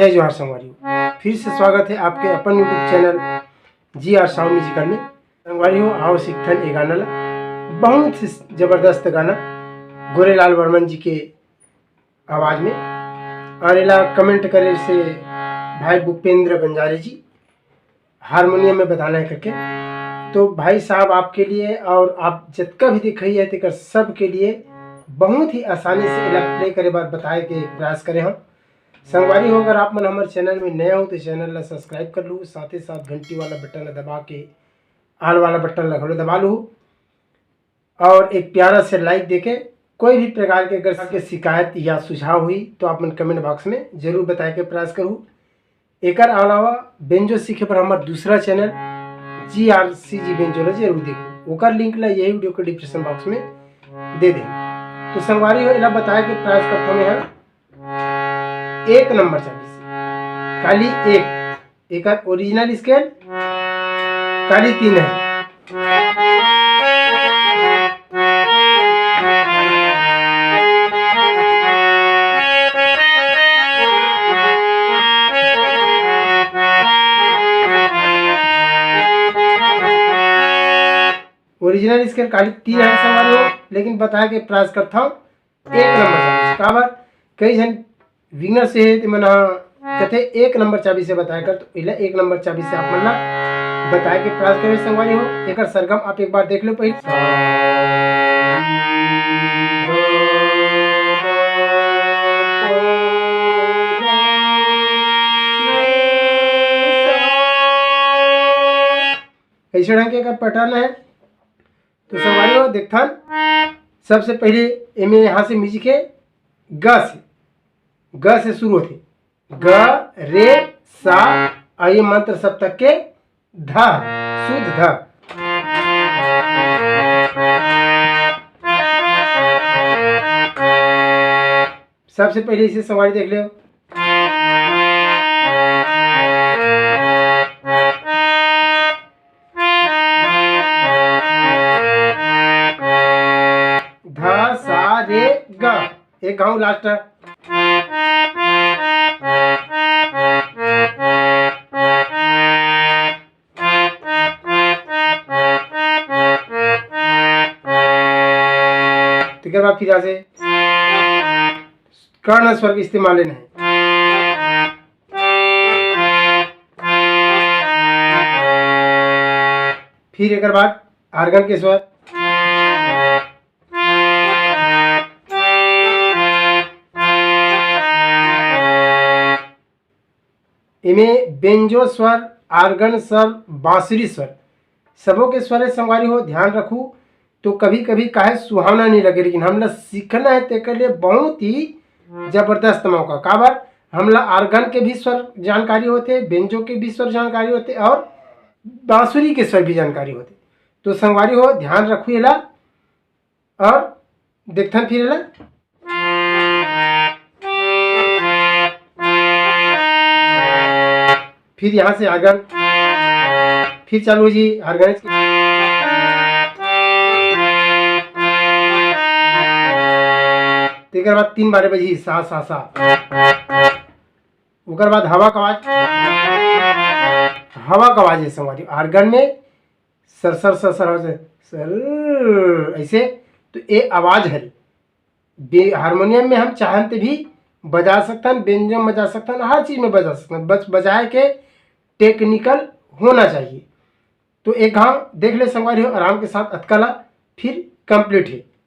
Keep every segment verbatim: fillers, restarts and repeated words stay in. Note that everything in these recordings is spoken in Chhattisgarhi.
जय जोहार संगवारी हो, फिर से स्वागत है आपके अपन YouTube चैनल जी आर साहू म्यूजिकल में। संगवारी हो, आओ सीखथन ए गाना ला, बहुत ही जबरदस्त गाना गोरेलाल वर्मन जी के आवाज में। और एला कमेंट करे से भाई भूपेंद्र बंजारे जी, हारमोनियम में बताना है करके। तो भाई साहब, आपके लिए और आप जतका भी देखइया है तेकर सब के लिए बहुत ही आसानी से एला प्ले करे बर बताए के प्रयास करे हम। संगवारी हो, अगर आप मन हमर चैनल में नया हो तो चैनल ला सब्सक्राइब कर लू, साथ ही साथ घंटी वाला बटन ला दबा के आल वाला बटन ला घलो दबा लू और एक प्यारा से लाइक देके कोई भी प्रकार के अगर के शिकायत या सुझाव हुई तो आप मन कमेंट बॉक्स में जरूर बताए के प्रयास करू। एकर अलावा बेंजो सीखे बर हमर दूसरा चैनल जी आर सी जी बेंजो ला जरूर देखू, ओकर लिंक ला यही वीडियो के डिस्क्रिप्शन बॉक्स में दे दे। तो संगवारी हो, एला बताए के प्रयास करता हूँ यहाँ एक नंबर चाबी से, खाली एक, एकर ओरिजिनल स्केल खाली तीन है। ओरिजिनल स्केल खाली तीन है संगवारी हो, लेकिन बताए के प्रयास करता हूँ एक नंबर चाबी से। काबर कई झन विघ्न से हे, ते मन ह कथे एक नंबर चाबी से बताए कर, तो इला एक नंबर चाबी से आप मन ला बताए के प्रयास करे संगवारी हो। एकर सरगम आप एक बार देख लो पहले। ऐसे ढंग के एकर पैटर्न है। तो संगवारी हो, देखथन, सबसे पहले एमे यहाँ से म्यूजिक है, ग से, ग से शुरू होथे, ग, रे, सा, और ये मंत्र सप्तक के ध, शुद्ध ध। सबसे पहले इसे संगवारी देख लो। ध, सा, रे, ग। एक घाव लास्ट। तेकर बाद फिर यहाँ से कर्ण स्वर के इस्तेमाल लेना है। फिर एकर बाद आर्गन के स्वर। एमे बेंजो स्वर, आर्गन स्वर, बांसुरी स्वर, सबो के स्वर हे संगवारी हो, ध्यान रखू। तो कभी-कभी काहे सुहावना नहीं लगे, लेकिन हमला सीखना है, तेकर लिए बहुत ही जबरदस्त मौका। काबर हमला आर्गन के भी स्वर जानकारी होथे, बेंजो के भी स्वर जानकारी होथे और बांसुरी के स्वर भी जानकारी होथे। तो संगवारी हो, ध्यान रखू एला। और देखथन फिर एला। फिर यहाँ से आर्गन, फिर चालू हो जी हारमोनियम। तेकर बाद तीन बारे बजी सा, सा, सा। ओकर बाद हवा का आवाज, हवा का आवाज है संगवारी, आर्गन में sir, sir, sir, sir, sir, sir, ऐसे। तो ये आवाज है। बे-, हारमोनियम में हम चाहन ते भी बजा सकथन, बेंजो में बजा सकथन, हर चीज में बजा सकथन, बस बजाए के टेक्निकल होना चाहिए। तो एक घाव देख ले संगवारी हो, आराम के साथ अतका ला, फिर कंप्लीट है।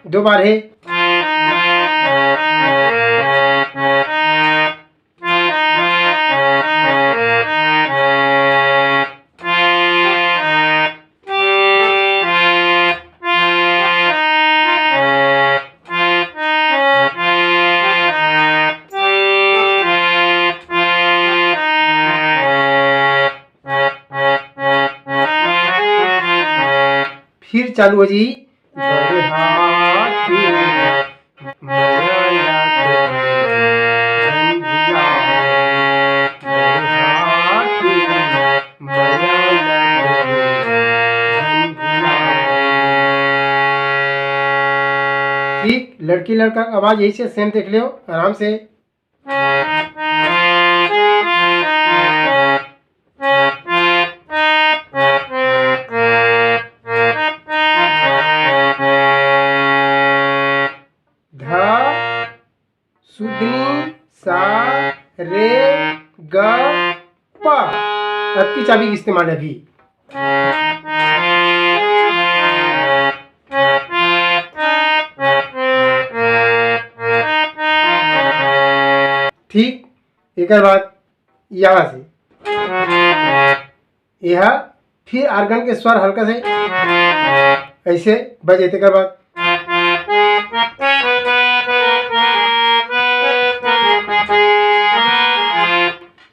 दो बार है। फिर चालू हो जी। ठीक, लड़की लड़का के आवाज यही से same देख लियो आराम से। ध, सुधनी, सा, रे, ग, प। अतकी चाबी के इस्तेमाल है अभी। ठीक, एकर बाद यहाँ से यह फिर organ के स्वर हल्का से ऐसे बजे, तेकर बाद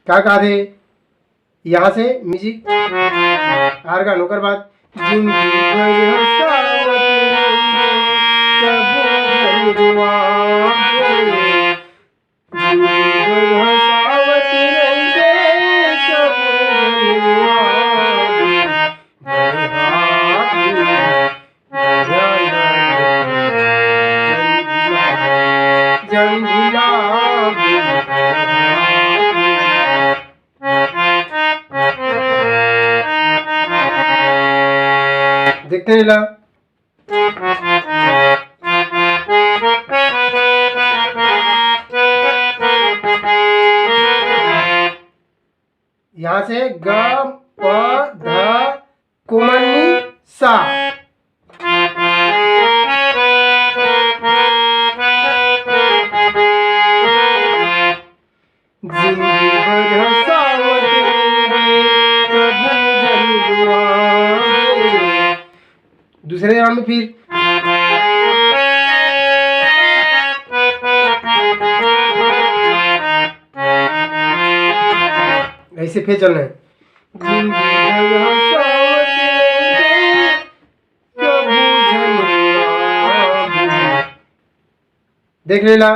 का कहा थे, यहाँ से music organ, ओकर बाद जिंदगी भर हंसावत रहिबे, कबो जन रुआबे। देखते हैं ला। यहाँ से ग, प, ध, कोमनी, सा। जिंदगी भर हंसावत रहिबे, कभू जन रुआबे। दूसरे राउंड में फिर ऐसे फिर चलना है। जिंदगी भर हंसावत रहिबे, कभू झन रुआबे। देख लेला।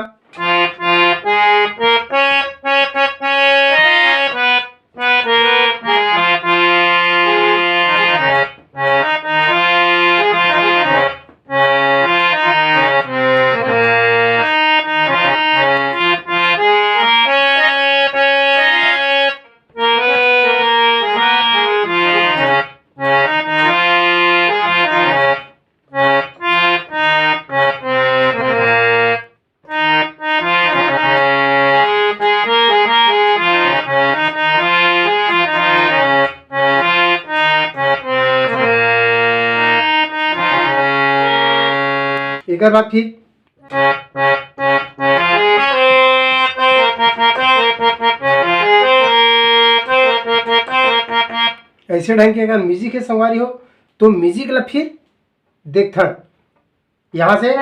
एकर बाद फिर ऐसे ढंग के अगर music हे संगवारी हो, तो music ला फिर देखथन यहाँ से।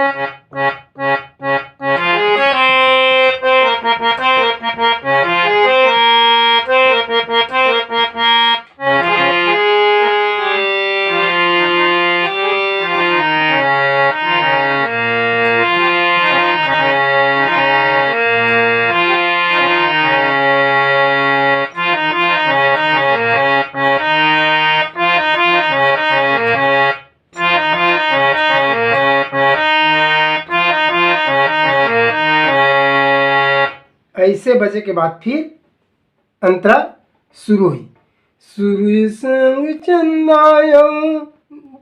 ऐसे बजे के बाद फिर अंतरा शुरू हुई। सूर्य संग चंदा अउ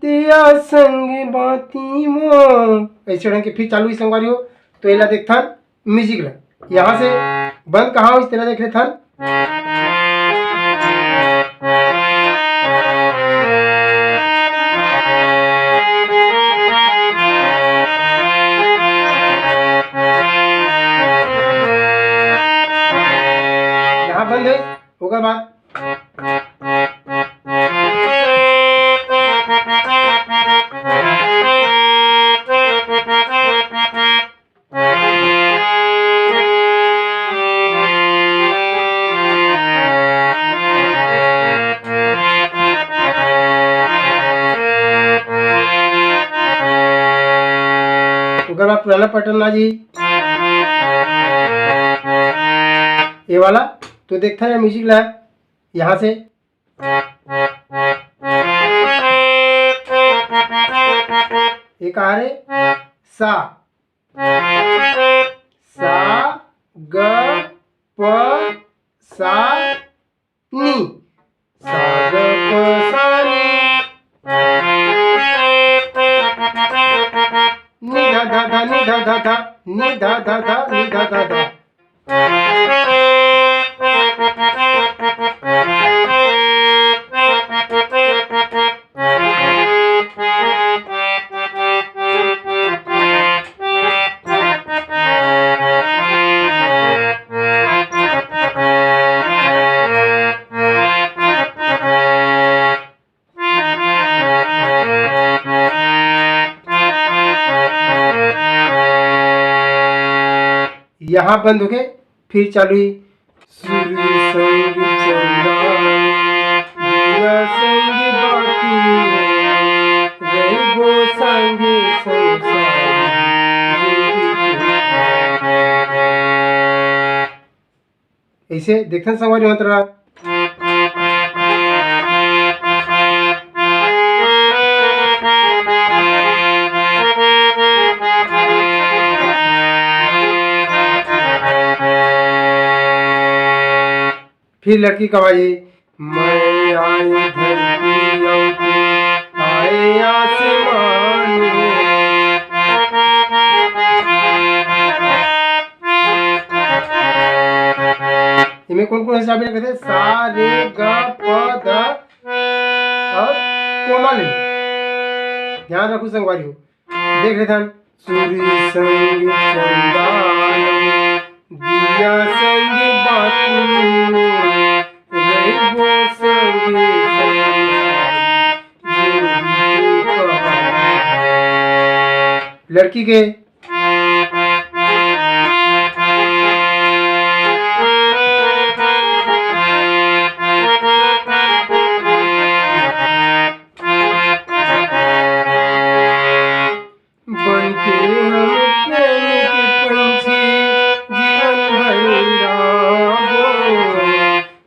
दिया संग बाती म। ऐसे ढंग के फिर चालू हुई संगवारी हो, तो एला देखथन music ला। यहाँ से बंद कहाँ हुई तेला देख लेथन। यहाँ बंद है, ओकर बाद ओकर बाद पुराना pattern आ जी, ये वाला। तो देखथन music ला यहाँ से, ये कहा रे सा, सा, ग, प, सा, नी। सा, ग, प, सा, नी। नी, धा, धा, धा, नी, धा, धा, धा, नी, धा, धा, धा, नी, धा, धा, धा। यहाँ बंद होके फिर चालू ही। सूर्य संग चंदा, दिया संग बाती, रहिबो संगे संसारी। ऐसे देखथन संगवारी हो अंतरा। फिर लड़की कहावत हे, मैं आई धरती अउ तू आए आसमान। एमे कौन कौन हिसाब ले कहते? सा, रे, ग, प, ध अउ कोमा ले। ध्यान रखू संगवारी हो। देख लेथन। सूर्य संग चंदा, दिया संग बाती, रहिबो संग संसारी। लड़की के बन के हम प्रेम के पंछी जीवन भर उड़ाबो।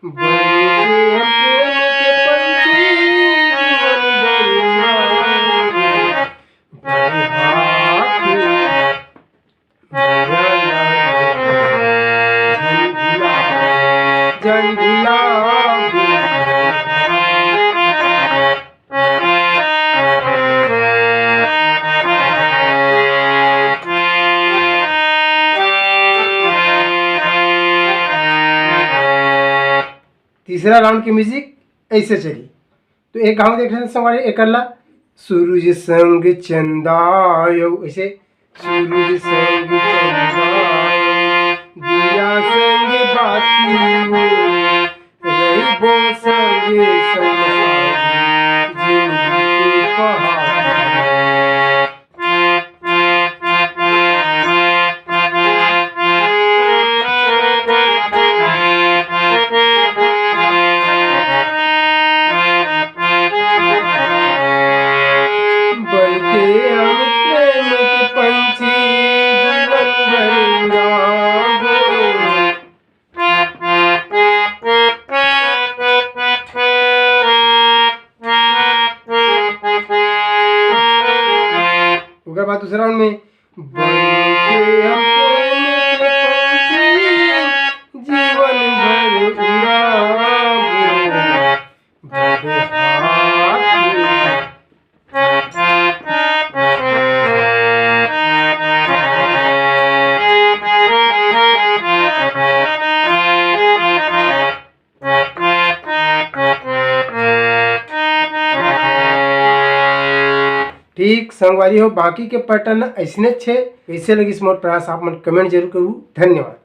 बन के हम प्रेम के पंछी जीवन भर उड़ाबो। बन के तीसरा राउंड के म्यूजिक ऐसे चली। तो एक गाँव देख रहे हैं संगवारी, एक करला सूरज संग चंदा, यो ऐसे सूरज संग चंदा, दिया संग बाती हो, रहिबो संगे संसारी, जिंदगी के पहाड़। बन के हम प्रेम के पंछी जीवन भर उड़ाबो। ओकर बाद दूसरा राउंड में बन के हम प्रेम के पंछी जीवन भर उड़ाबो। बड़े हाथ ठीक संगवारी हो, बाकी के पैटर्न अइसने छे। कइसे लगिस मोर प्रयास, आप मन कमेंट जरूर करू। धन्यवाद।